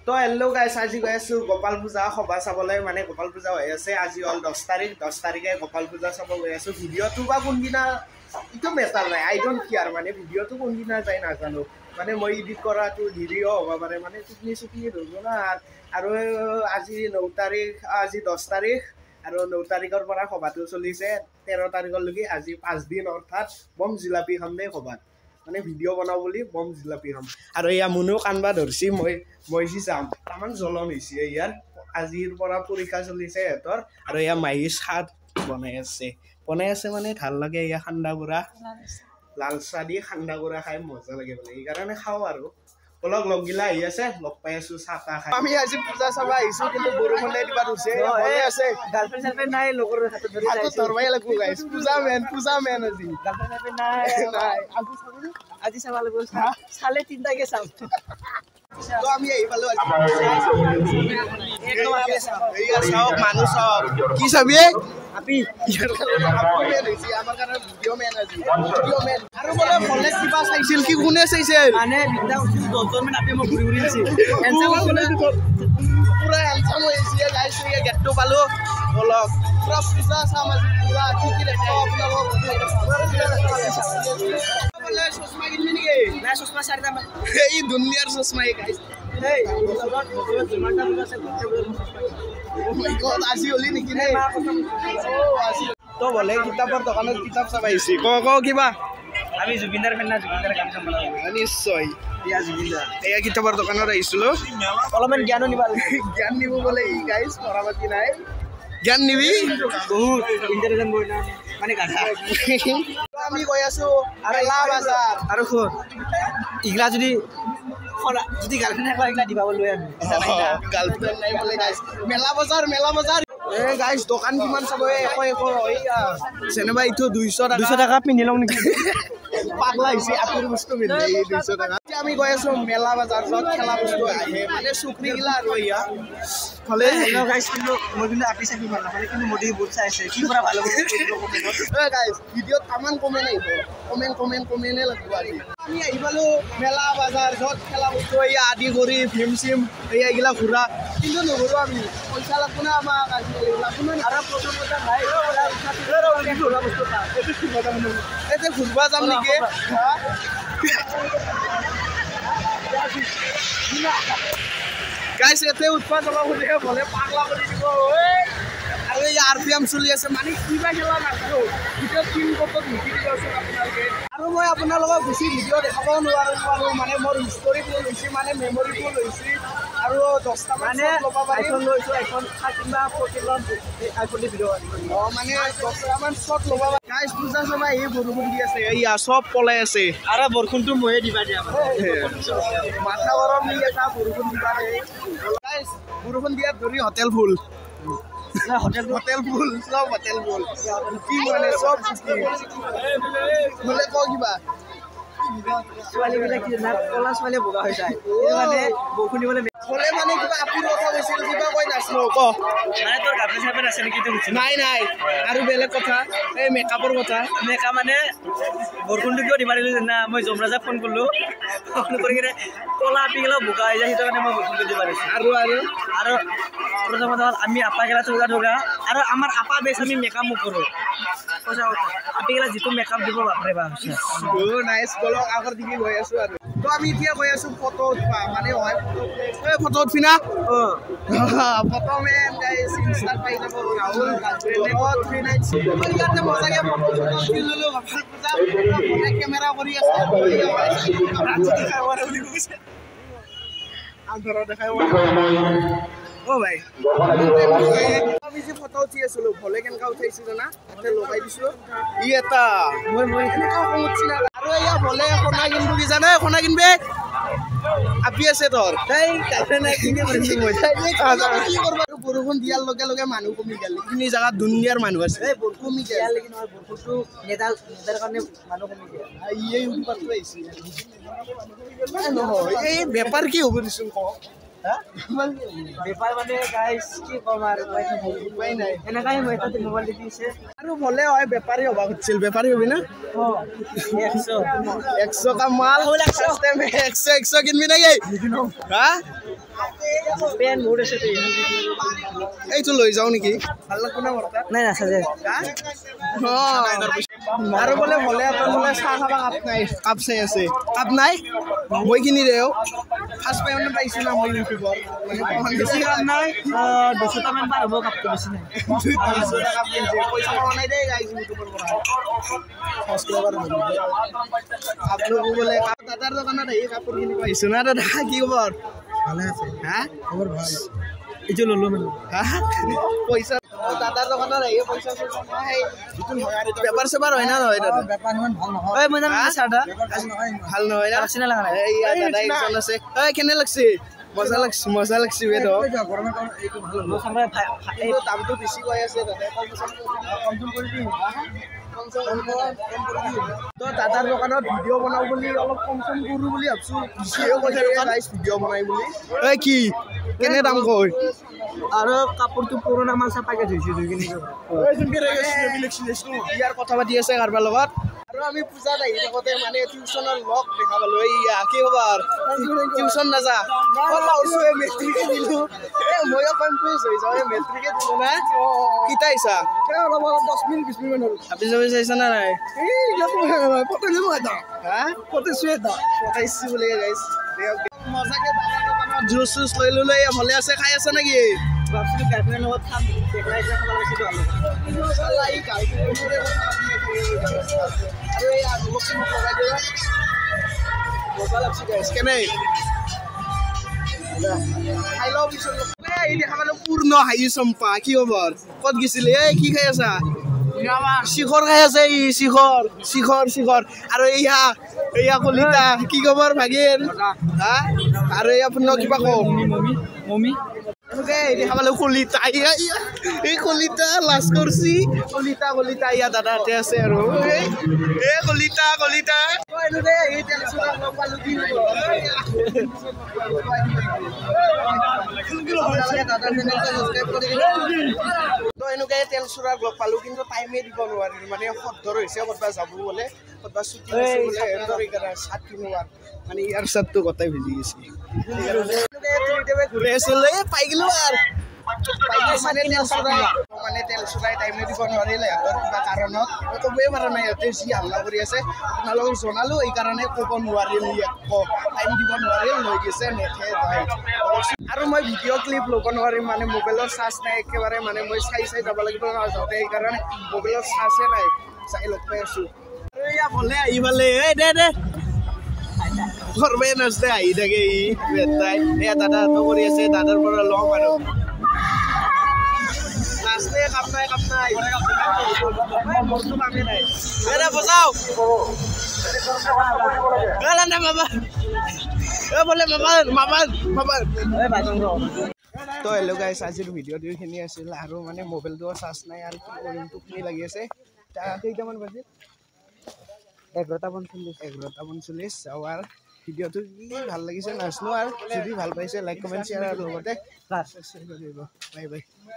তো হেল্ল' গাইছ, আজি গৈ আছোঁ গোপাল পূজা সভা চাবলৈ। মানে গোপাল পূজা হৈ আছে আজি, হ'ল 10 তাৰিখ। 10 তাৰিখে গোপাল পূজা চাব গৈ আছোঁ। ভিডিঅ'টো বা কোনদিনা এইটো মেটাৰ নাই, আই don't care. মানে ভিডিঅ'টো কোনদিনা যায় নাজানো, মানে মই এডিট কৰাটো দেৰিও হ'ব পাৰে, মানে টোপনি চুপনি ধৰিব না। আৰু আজি 9 তাৰিখ, আজি 10 তাৰিখ আৰু 9 তাৰিখৰ পৰা সভাটো চলিছে 13 তাৰিখলৈকে। আজি 5 দিন, অৰ্থাৎ বম জিলাপি খাম দেই সভাত, মানে ভিডিঅ' বনাওঁ বুলি বম জিলাপি খাম। আৰু এয়া মুনু কান্দবা ধৰিছি, মই যি যাম তামান জ্বলন হৈছে ইয়াৰ। আজিৰ পৰা পৰীক্ষা চলিছে সিহঁতৰ। আৰু এয়া মাহী চাহ বনাই আছে, বনাই আছে মানে ভাল লাগে। এয়া সান্দা গুড়া, লাল চাহ দি সান্দা গুড়া খাই মজা লাগে বোলে, সেইকাৰণে খাওঁ। আৰু বলক লগগিলা আহি আছে, লগ পাই আছো চাহ তাহ খাই। আমি আজি পূজা চাব আহিছো, কিন্তু বৰষুণে দিবা ধৰিছে। আছে গাৰ্লফ্ৰেণ্ড চাৰ্লফ্ৰেণ্ড নাই, লগৰ হাতত ধৰি হাতত ধৰবাই লাগিব গাইছ। পূজা মেন, পূজা মেন আজি। গাৰ্লফ্ৰেণ্ড চাৰ্লফ্ৰেণ্ড নাই, নাই। আজি চাব লাগিব, চালে তিনটাকে চাম। তো আমি আহি পালো আজি। এইয়া চাওক মানুহ চাওক, কি চাবি আপি আমাৰ কাৰণে ভিডিঅ' মেন আজি, ভিডিঅ' মেন। আৰু বোলে কলেজ কিবা চাইছিল, কি কোনে চাইছিল? মানে বিদ্যা উঠিছিল 10জন মান আপি মোক ঘূৰি ঘূৰি দিছিল। পুৰা হেণ্ডচাম হৈ আহিছে গাইছ। এই গেটটো পালো, বলক পুৰা পূজা চাম আজি। পুৰা কি কি দেখাওঁ আপোনালোকক। বোলে চশমা কিনবি নেকি? নাই, চশমা 4টা মান। এই দুনিয়াৰ চশমা এই গাইছ। এই বছৰত বছৰত যিমানটা পূজা আছে গোটেই আজি হলি নেকি? তো বোলে কিতাপৰ দোকানত কিতাপ চাব আহিছি। ক ক কিবা। আমি জুবিনদাৰ ফেন না, জুবিনদাৰ গান চাব লাগিব নিশ্চয়। এয়া জুবিনদাৰ। এয়া কিতাপৰ দোকানত আহিছিলো, অলপমান জ্ঞানো নিবা। জ্ঞান নিব বোলে ই গাইছ, পঢ়া পাতি নাই, জ্ঞান নিবি বহুত ইণ্টেলিজেণ্ট বয় না, মানে গাধা। আমি গৈ আছো মেলা বাজাৰ। আৰু শুন, ইগলা যদি যদি গাৰ্লফ্ৰেণ্ড থাকিলে এইগিলা দিবা লৈ আমি। গাৰ্লফ্ৰেণ্ড নাই বোলে গাইছ। মেলা বজাৰ, মেলা বজাৰ। এ গাইছ দোকান কিমান চাব, এশ এশ। এইয়া যেনিবা এইটো 200 টকা, 200 টকা পিন্ধি লওঁ নেকি? পাগলা হৈছে আপুৰ বস্তু পিন্ধি 200 টকা। এতিয়া আমি গৈ আছো মেলা বজাৰ, য'ত খেলা বস্তু আহে, মানে চুকৰি গিলা। আৰু এয়া হ'লে গাইছ, কিন্তু মই কিন্তু আপি চাপি ভাল নাপালে, কিন্তু মোদী বহুত চাই আছে। কি কৰা ভাল হ'ব? গাইছ ভিডিঅ'ত তামান কমেণ্ট আহিব, কমেণ্ট কমেণ্ট কমেণ্টে লাগিব। আজি আমি আহি পালো মেলা বজাৰ, য'ত খেলা বস্তু এয়া আদি কৰি ভীম চিম এয়া এইগিলা ঘূৰা। কিন্তু নুঘূৰো আমি, পইচা লাগব না আমাক আজিকালি, লাগব না। আৰু প্ৰথম কথা ভাই, এতিয়া ঘূৰিব যাম নেকি? গাইছ ইয়াতে উৎপাত হ'ব খুজিছে, ভলে পাগলা কৰি দিব। আৰু এই আৰ পি এম চলি আছে, মানে কিবা খেলা নাজানো। ভিডিঅ'ত কিন ক'ত লিখি দিবচোন আপোনালোকে। আৰু মই আপোনালোকক বেছি ভিডিঅ' দেখাবও নোৱাৰোঁ, মানে মোৰ হিষ্টৰী ফুল হৈছে, মানে মেমৰি ফুল হৈছে। আৰু 10টামান ল'ব পাৰিম, আইফোন লৈছোঁ, আইফোন 13 বা 14 ল'ম, আইফোন দি ভিডিঅ'। অঁ মানে 10টামান শ্বট ল'ব পাৰিম। গাইছ পূজা চাব আহি বৰষুণ দি আছে, এইয়া চব পলাই আছে। আৰু বৰষুণটো ময়ে দিবা দিয়া, মাথা গৰম নি এটা বৰষুণ দিবা দে। গাইছ বৰষুণ দিয়াত ধৰি হোটেল ফুল, হোটেল হোটেল ফুল, চব হোটেল ফুল। কি মানে চব বোলে ক কিবা। ছোৱালীবিলাক কি জানা, ক'লা ছোৱালী বগা হৈ যায়, মানে বৰষুণ দিবলৈ হ'লে মানে কিবা আপুৰ কথা কৈছিল, কিবা কৈ নাছিলো ক। মানে তোৰ গাৰ্লফ্ৰেণ্ড চাৰ্লফ্ৰেণ্ড আছে নেকি? নাই নাই। আৰু বেলেগ কথা, এই মেকআপৰ কথা। মেকআপ মানে বৰষুণটো কিয় দিবা দিলো জানা? মই যমৰাজাক ফোন কৰিলোঁ, ফোন কৰি কিনে ক'লা আপি গিলা বোকা হৈ যায়, সেইটো কাৰণে মই বৰষুণটো দিবা দিছোঁ। আৰু আৰু আৰু প্ৰথম কথা হ'ল আমি আপা গিলা চৌকা থকা, আৰু আমাৰ আপা বেছ আমি মেকআপ নকৰোঁ। সঁচা কথা, আপি গিলা যিটো মেকআপ দিব বাপৰে বাপ। নাইচ। বলক আগৰ দিকে গৈ আছো। আৰু তো আমি এতিয়া গৈ আছো ফটো উঠবা, মানে হয় ফটো উঠবি না? ফটো মেন গাইছ, ইনষ্টাত পাই যাব ৰাহুল 396। ইয়াতে মজাকে ফটো উঠি ললো। গোপাল পূজা কেমেৰা কৰি আছে, বুলি কৈছে দেখাই। অ ভাই, আমি যে ফটো উঠি আছিলো, ভলে কেনেকা উঠাইছো জানা? তাতে লগাই দিছো ই এটা, মই এনেকা খং উঠছি না। আৰু এয়া ভলে সোণা কিনবো কি জানে? সোণা কিনবে আপি আছে তোৰ। কি কৰবা, বৰষুণ দিয়াৰ লগে লগে মানুহ কমি গ'ল। এইখিনি জেগাত দুনিয়াৰ মানুহ আছে, কমি গ'ল। বৰষুণটো নেদাৰ কাৰণে মানুহ কমি গ'ল। এই উৎপাতটো আহিছে নহয়। এই বেপাৰ কি হ'ব দিচোন ক? বেপাৰ মানে গাইছ কি ক'ম আৰু, উপায় নাই। এনেকাই মই এটা মোবাইল দি দিছে। আৰু ভলে হয় বেপাৰী হ'ব খুজিছিল, বেপাৰী হবি না? 100 100 কা মাল 100 100 কিনবি নেকি? হা পেন বহুত আছে। এইটো লৈ যাওঁ নেকি? ভাল লাগব না মোৰ তাত? নাই নাচাজে। আৰু বোলে হ'লে বোলে চাহ খাবা কাপ নাই, কাপ চাই আছে, কাপ নাই, মই কিনি দেওঁ। ফাৰ্ষ্ট পেমেণ্ট পাইছোঁ না মই ইউটিউবৰ। বেছি কাপ নাই, 200টামান পাৰ হ'ব কাপটো, বেছি নাই। 200টা কাপ কিনিছে, পইচা পোৱা নাই দেই গাইজ ইউটিউবৰ পৰা। ছাবস্ক্ৰাইবাৰ কাপ ল'ব বোলে। দাদাৰ দোকানত আহি কাপোৰ কিনিব আহিছোঁ না দাদা, কি খবৰ? ভালে আছে। হা, খবৰ ভাল। এইটো ল'লো মানে। হা, পইচা দাদাৰ দোকানত আহি পইচা চইচা নাই। বেপাৰ চেপাৰ হয় না নহয় দাদা? বেপাৰ ইমান ভাল নহয়। ঐ মই জানো চাহটা ভাল নহয় না? লাগছে না লাগা নাই? এইয়া দাদা একজন আছে। ঐ কেনে লাগছে? মজা লাগছে, মজা লাগছে বে। তো কিন্তু দামটো বেছি কৈ আছে দাদা, কম চম কৰি দিম। তো দাদাৰ দোকানত ভিডিঅ' বনাওঁ বুলি অলপ কম চম কৰোঁ বুলি ভাবছোঁ, বেছিয়ে কৈছে গাইজ ভিডিঅ' বনাই বুলি। ঐ কি কেনে দাম কয়? আৰু কাপোৰটো পুৰণা মাল চাফাকে ধুইছোঁ, ধুই কিনে ইয়াৰ কথা পাতি আছে কাৰোবাৰ লগত। আৰু আমি পূজাত আহি থাকোঁতে মানে টিউচনৰ লগ দেখা পালোঁ। এইয়া কি খবৰ? টিউচন নাযা? মই মেট্ৰিকে দিলোঁ। এই ময়ো কনফিউজ হৈ যাওঁ, এই মেট্ৰিকে দিলোঁ না। কেইটা আহিছা? অলপ অলপ 10 মিনিট 20 মিনিট হ'ল। হাবি চাবি চাইছা না নাই? হা, পটাইছোঁ বোলে গাইজ। মজাকে দাদাৰ দোকানত জুচ চুচ লৈ ল'লো। এই ভালে আছে, খাই আছে নেকি? ভাবছিলোঁ গাৰ্লফ্ৰেণ্ডৰ লগত খাম, একলা একলা খাব লাগিছিল। আৰু এই নিমখ চিমখ লগাই দিবা, মজা লাগছে গাইজ। কেনে খাই লওঁ পিছত। এই দেখা পালো পূৰ্ণ হাঁহি চম্পা। কি খবৰ? ক'ত গৈছিলি? এই কি খাই আছা? শিখৰ খাই আছে ই, শিখৰ শিখৰ শিখৰ। আৰু এইয়া এইয়া কলিতা, কি খবৰ ভাগিন? হা, আৰু এই আপোনাৰ কিবা কওঁ? মমি দেখা পালো কলিতা, এই কলিতা লাজ কৰছি। কলিতা কলিতা ইয়া দাদাহঁতে আছে। আৰু এই কলিতা কলিতা তো এনেকুৱাই তেল চোৰাক লগ পালো, কিন্তু টাইমে দিব নোৱাৰিলো। মানে সদ্ধৰ হৈছে, ক'তবা যাব বোলে, ক'তবা ছুটি আছে বোলে, সেইকাৰণে চাৰ্ট কিনো আৰু মানে ইয়াৰ চাৰ্টটো গোটাই ভিজি গৈছে। ঘূৰি আছিল, এই পাই গ'লো আৰু মানে তেল চোৰাই, মানে তেল চোৰাই টাইমে দিব নোৱাৰিলে সিহঁতৰ কিবা কাৰণত। ক'বই পৰা নাই, সিহঁতে যি হাল্লা কৰি আছে। আপোনালোকক জনালোঁ, এইকাৰণে ক'ব নোৱাৰিল, একো টাইম দিব নোৱাৰিল, লৈ গৈছে নেথে ভাই। আৰু মই ভিডিঅ' ক্লিপ ল'ব নোৱাৰিম, মানে মোবাইলৰ চাৰ্জ নাই একেবাৰে। মানে মই চাই চাই যাব লাগিব যাওঁতে, সেইকাৰণে মোবাইলৰ চাৰ্জে নাই। চাই লগ পাই আছোঁ। এইয়া ভলে আহি পালে। এই দে দে ঘৰবে নাচতে আহি থাকে ই বেটাই। এয়া দাদাহঁতো কৰি আছে, দাদাৰ পৰা ল'ম আৰু। নাচলে কাম নাই, কাম নাই, মোৰতো কামেই নাই। এ বজাও মামা, এ বোলে মামা মামা মামা। তো হেল্ল' গাইছ, আজিৰ ভিডিঅ'টো এইখিনি আছিল। আৰু মানে মোবাইলটোও চাৰ্জ নাই, আৰু কি কৰিম, টোপনি লাগি আছে। কেইটামান বাজিল? 11:45। 11:45। আৰু ভিডিঅ'টো কি ভাল লাগিছে নাজানো, আৰু যদি ভাল পাইছে লাইক কমেণ্ট শ্বেয়াৰ আৰু লগতে বাই বাই।